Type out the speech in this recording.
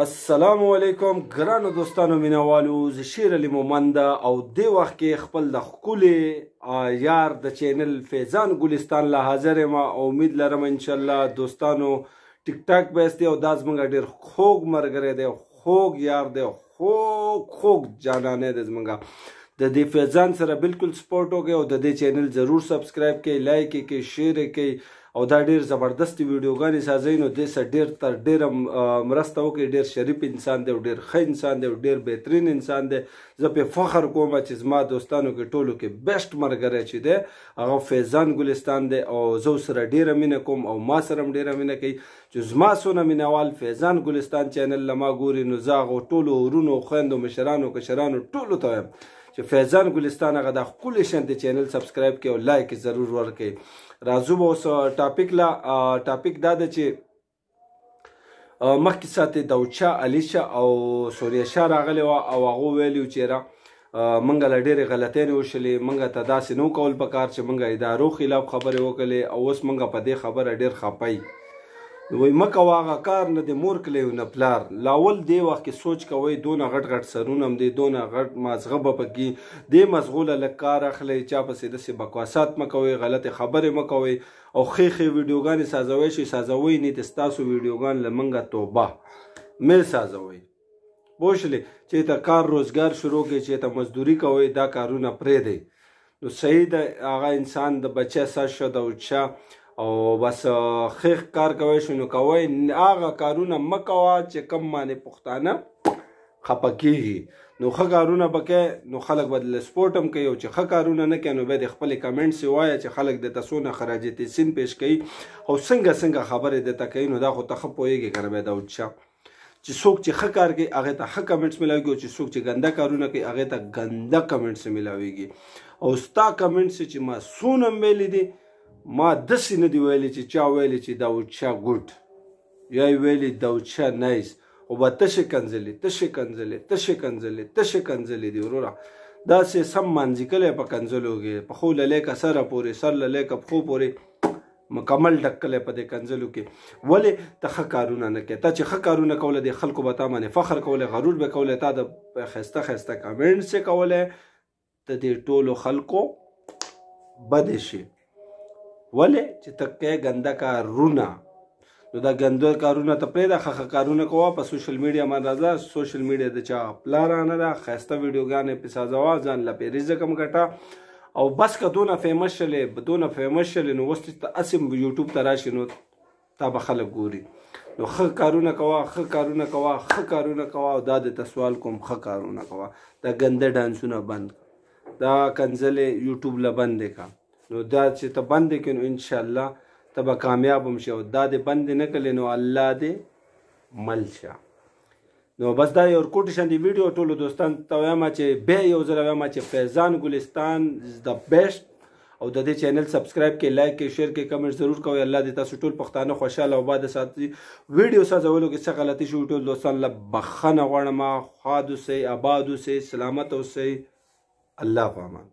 السلام علیکم ګرانو دوستانو مینوالو، زه شیر علي مومند او دې وخت کې خپل د ښکلي یار د چینل فیضان ګلستان له حاضر یم او امید لرم انشاءالله دوستانو ټیک ټاک به او دا زموږ ډېر خوږ ملګری دی، خوږ یار دی، خوږ خوږ جانانه دی. زموږ د دې فیضان سره بالکل سپورټ وکړئ او د دې چینل ضرور سبسکرایب کړئ، لایک یې کړئ، شیر یې کړئ او دا ډیر زبردست ویډیوګانې سازوي. نو دې سره ډیر تر ډیره مرسته وکړئ. ډیر شریف انسان دی او ډیر ښه انسان دی او ډیر بهترین انسان دی. زه پې فخر کوم چې زما دوستانو کې ټولو کې بیسټ ملګری چې دی هغه فیضان ګلستان دی او زه ورسره ډیره مینه کوم او ما سره هم ډیره مینه کوي. چې زما څونه مینهوال فیضان ګلستان چینل له ما ګوري، نو زه هغو ټولو ورونو، خویندو، مشرانو، کشرانو ټولو ته وایم چې فیضان ګلستان هغه د ښکلي شانتې چینل سبسکرایب کړئ او لایک یې ضرور ورکړئ. راځو به اوس ټاپک لا. ټاپک دا ده چې مخکې ساتې دوچا علیشه او سوریه شاه راغلی وه او هغو ویلي چې را مونږ له ډېرې غلطۍ نه وشلې، مونږ ته داسې نه کول پکار چې مونږ ادارو خلاف خبرې وکړلې او اوس مونږ په دې خبره ډېر خپه یو. وایي مه کوه هغه کار، نه د مور کلی او نه پلار. لاول دې وخت کې سوچ کوئ، دونه غټ غټ سرونه هم دی، دونه غټ مازغه به پکې دې مازغو له لږ کار اخلئ. چا پسې داسې بکواسات مه کوئ، غلطې خبرې مه کوئ او ښې ښې ویډیوګانې سازوی شئ، سازوئ نه ته ستاسو ویډیوګان له موږه توبه مې سازوئ. پوه شولې؟ چې ته کار روزګار شروع کړئ، چې ته مزدوري کوئ، دا کارونه پرېږدئ. نو صحیح ده، هغه انسان د بچه سر شه د اوچا او بس ښه کار کوی شو نو کوئ. هغه کارونه مه کوه چې کم باندې پښتانه خپه کېږي. نو ښه کارونه به کوې نو خلک به درله سپورټ هم کوي، او چې ښه کارونه نه کوې نو بیا دې خپلې کمنټس یې وایه چې خلک درته څونه خراج تحسین پیش کوي او څنګه څنګه خبرې درته کوي. نو دا خو ته ښه پوهېږې که نه. بیا دا وچه چې څوک چې ښه کار کوي هغې ته ښه کمنټس میلاویږي، او چې څوک چې ګنده کارونه کوي هغې ته ګنده کمنټس میلاویږي. او ستا کمنټس چې ما څونه ویلي دي، ما داسې نه دي ویلي چې چا ویلي چې داودشاه ګوډ یا یې ویلي داودشاه نایس، خو به تشې کنځلې تشې کنځلې تشې کنځلې تشې کنځلې دي وروره. داسې سم مانځي په کنځلو کې، پښو له لیکه سره پورې، سر له لیکه پښو پورې مکمل ډک کلی په دې کنځلو کې. ولې ته ښه کارونه نه کوې؟ تا چې ښه کارونه کولی دې خلکو به تا باندې فخر کولی، غرور به کولی، تا د ښایسته ښایسته کمنټس یې کولی، ته دې ټولو خلکو بدې شي. ولې چې ته کوې ګنده کارونه. نو دا ګنده کارونه ته پرېږده، ښه ښه کارونه کوه. په سوشل میډیا باندې راځه، سوشل میډیا د چا پلاره نه ده، ښایسته ویډیوګانې پې سازوه، ځان له پې رزق هم ګټه او بس. که دونه فیمس شلې، دونه فیمس شلې، نو اوس ته هسې هم یوټیوب ته راشي نو تا به خلک ګوري. نو ښه کارونه کوه، ښه کارونه کوه، ښه کارونه کوه. او دا درته سوال کوم، ښه کارونه کوه، دا ګنده ډانسونه بند کړه، دا کنځلې یوټیوب له بندې کړه. نو دا چې ته بندې کړې نو انشاءالله ته به کامیاب هم شې، او دا دې بندې نه کړې نو الله دې مل شه. نو بس دا یو ورکوټي شان دی ویډیو ټولو دوستان ته وایم چې بیا یو ځل وایم چې فیضان ګلستان از د بیسټ، او د دې چینل سبسکرایب کړئ، لایک کړئ، شیر کړئ، کمنټ ضرور کوئ. الله دې تاسو ټول پښتانه خوشحاله او آباد ساتي. ویډیو سازولو کې څه غلطي شوې ټول دوستان له بخښنه غواړم. ښاد اوسئ، آباد اوسئ، سلامت اوسئ. الله په امان.